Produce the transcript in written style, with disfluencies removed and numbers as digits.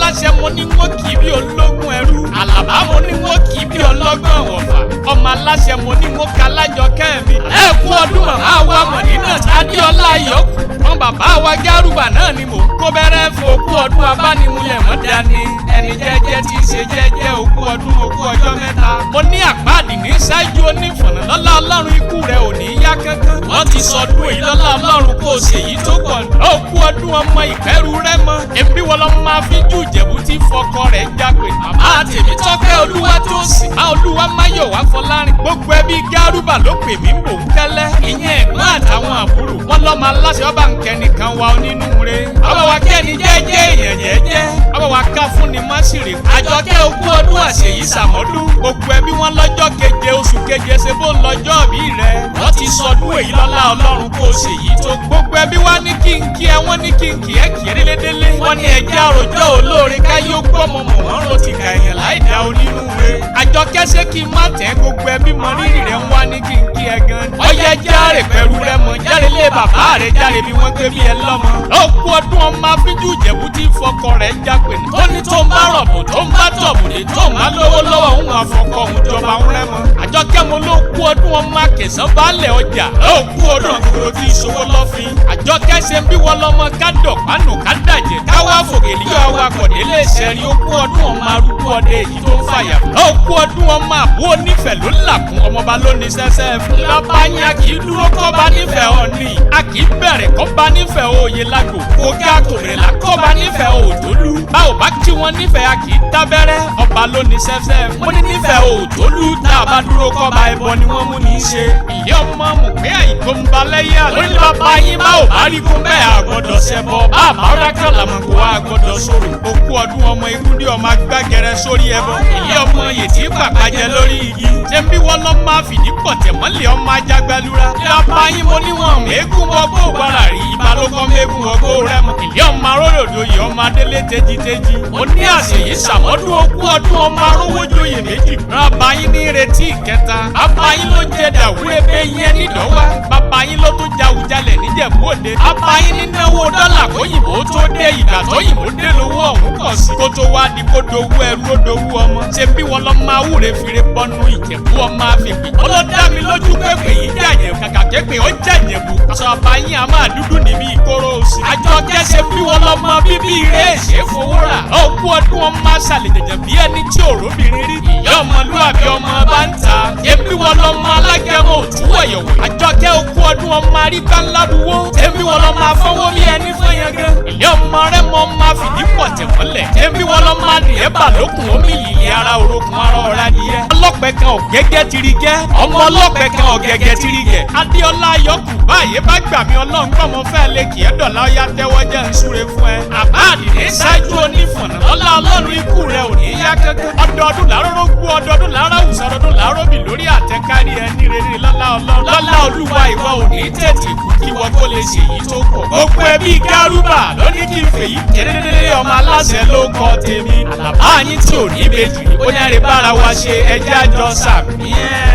aláṣẹ mo ní wọ́n kì í bí ológun ẹrú. Àlàbá mo ní wọ́n kì í bí ọlọ́gbọ̀n wọ̀fà. Ọmọ aláṣẹ mo ní wọ́n ka lájọkẹ́ mi. Ẹ kú ọdún màmá wa Mọ̀dínà Adéọlá Yọkù. Wọn bàbá wa Gárúbà náà ni mò ń kó bẹ́rẹ́ fún òkú ọdún abánimúlẹ̀ mọ́ dání. Ẹni jẹ́jẹ́ tí í ṣe jẹ́jẹ́ òkú ọdún òkú ọjọ́ mẹ́ta. Mo ní àpáàdì ní ṣáájú onífọ̀nà lọ́lá Ọlọ́run ikú rẹ̀ ò ní yá kankan. Wọ́n ti sọdún èyí lọ́lá Ọlọ́run kó o ṣèyí tó pọ̀. Òkú ọdún ọmọ ìpẹ́rù rẹ mọ́. Ẹbí wọn lọ máa fi jù Ìjẹ̀bú tí fọkọ rẹ̀ jápè. Màmá tèmi tọ́pẹ́ olúwa tó sì. Má olúwa máyọ̀wá Fọlárin. Gbogbo ẹbí Gárúbà ló pè mí ń bò ń kẹ́lẹ́. Ìyẹn ẹ̀gbọ́n àtàwọn àbúrò. Wọ́n lọ́ máa láṣẹ ọba nkẹ́nìkan wa onínúure. Ọba wa kẹ́ni jẹ́jẹ́ èèyàn jẹ́jẹ́. Ọba wa ká fún ni má sì rè. Àjọkẹ́ ogún ọdún àṣeyí sàmọ́dún. Gbogbo ẹbí wọn lọ́jọ́ keje oṣù keje ṣe bó ń lọ́jọ́ bí rẹ̀. Wọ́n ti sọdún èyí lọ́lá Ọlọ́run kó o ṣèyí tó. Gbogbo ẹbí wa ní kí n kí ẹ, wọ́n ní kí n kí ẹ kí ẹ délédélé. Wọ́n ní ẹjẹ́ àròjọ olóore káyé ó gbọ́ mọ̀mọ́ wọ́n ro ti kà èèyàn láì dá onínúure. Àjọkẹ́ ṣé kí n má tẹ́ gbogbo ẹbí mọ rírì rẹ̀ ń wá ní kí n kí ẹ gan. Ọyẹ járe pẹ̀lú rẹ mọ̀ járe lé bàbá rẹ̀ járe bí wọ́n gbé bí ẹ lọ́mọ. Ó kú ọdún ọmọ afíjú Ìjẹ̀bú tí fọkọ rẹ̀ jápè ní. Ó ní tó ń bá rọ̀bù tó ń bá tọ̀bùdé tó ń bá lówó lọ́wọ́ òun àfọkọ òun jọba ń rẹ́mọ. Àjọkẹ́ mo ló kú ọdún ọmọ akẹsàn baálẹ̀ ọjà. Ó kú ọdún àkókò tí ìṣòwò lọ́fin. Àjọkẹ́ ṣe bí wọ́n lọ́mọ kádọ̀ pánù kádàjẹ́. Káwá fòkèlì yọ awakọ̀ délé ìṣẹ́rí. Ó kú ọdún ọmọ arúgbó ọdẹ èyí tó ń fàyà. Ó kú ọdún ọmọ àbú onífẹ̀ ló làkún ọmọba lónìí sẹ́sẹ́ fún. Bàbá yín a kì í dúró kọ́ba nífẹ̀ẹ́ ọ̀nì. A kì í bẹ̀rẹ̀ kọ́ba nífẹ̀ẹ́ òye lágbo. Kókè àtòrè là kọ́ba nífẹ̀ẹ́ òjòlú. Bá ò bá kí wọn nífẹ̀ẹ́ a kì í dábẹ́rẹ́. Ọba lónìí sẹ́sẹ́ mo ní nífẹ̀ẹ́ òjòlú. Tá a bá dúró kọ́ba ẹbọ ni wọ́n mú ní í ṣe. Ìyá ọmọ mọ̀ pé àìkó ń balẹ̀ yá. Lórí bàbá yín bá ò bá rí kún bẹ́ẹ̀ àgbọ̀dọ̀ ṣẹbọ. Bá a bá rákàlà mọ̀ kó a gbọ́dọ̀ sọ̀rọ̀. Òkú ọdún ọmọ ikúndé ọmọ agbágẹrẹ sórí ẹbọ. Ìyá ọmọ yètí pàpàjẹ lórí igi. Ṣé bí wọ́n lọ́ máa fìdí pọ̀tẹ̀ mọ́lẹ̀ ọmọ ajagbálura. Bàbá yín mo níwọ̀n mẹ́gùn wọgbó gbára rí ibà ló kọ́ mẹ́gùn wọgbó rẹ mọ́. Ìyá ọmọ arólòdò yìí ọmọ adélé tejiteji. Mo ní àṣeyí sàmọ́dún ogún ọdún ọmọ arówójoyè méjì. Bàbá yín ní retí ìkẹta. Bàbá yín ló jẹ dàwúrẹ́bẹ́ yẹn nídọ̀wá. Bàbá yín ló tún jawùjalẹ̀ níjẹ̀bú òde. Bàbá yín ní náwó dọ́là kóyìnbó tó dé ìgbà tóyìnbó dé lówó ọ̀hún pọ̀ sí. Kó tó wá di kó dowó ẹrú ó dowó ọmọ. Ṣé bí wọn lọ máa wúre fire bọ́nu Ìjẹ̀bú ọmọ àfìpì. Ọlọ́dá mi lójú pépè yìí jàjẹ̀ kàkà képè ó jàjẹ̀bù. Aṣọ àbá yín a máa dúdú níbi ìkóró òsì. Àjọ kẹsẹ̀ bí wọn lọ mọ bíbí ire ṣe fowó rà. Òkú ọdún ọmọ aṣàlẹ̀ jẹ̀jẹ̀ bí ẹni tí òróbìnrin rí. Ìyá ọmọlúwàbí ọmọ bá ń ta. Ṣé bí wọn lọ mọ alágẹmọ òtún wọ̀yọ̀wọ̀. Àjọkẹ́ òkú ọdún ọmọ arígbá ńlá buwó. Ṣé bí wọn lọ máa fọwọ́ bí ẹni fọyán gan. Ìyá ọmọ rẹ mọ máa fìdí pọ̀ tẹ̀mọ́lẹ̀. Ṣé bí wọn lọ máa nìyẹn bà lókun omi yìí ara orokun ara ọ̀rá nìyẹn. Ọlọ́pẹ kan ọ̀gẹ́gẹ́ tiri gẹ́. Ọmọ ọlọ́pẹ kan ọ̀gẹ́gẹ́ tiri gẹ̀. Adéọlá Ayọ̀kù báyé bá gbà mí Ọlọ́run gbọ́ mo fẹ́ lè kì í dọ̀lá ọ̀yá tẹ́wọ́ jẹ́ ń súre fún ẹ. Àbá àdìdé ṣáájú onífọ̀nà lọ́lá Ọlọ́run ikú rẹ ò ní yá kankan. Ọdọọdún làárọ̀ gbó ọdọọdún làárọ̀ àwùsọ ọdọọdún làárọ̀ bì lórí àtẹkárí ẹni rere lọ́lá Ọlọ́run. Lọ́lá Olúwa ìwọ ò ní tètè kú kí wọ́n tó lè ṣèyí tó pọ̀. Gbogbo ẹbí Gárúbà ló ní kí n fèyí kérédéré ọmọ aláṣẹ ló kọ tèmi. Àlàbá yín tí ò ní ìbejì ó ní àrè bára wa ṣe ẹjẹ́ àjọ sàmì ẹ̀.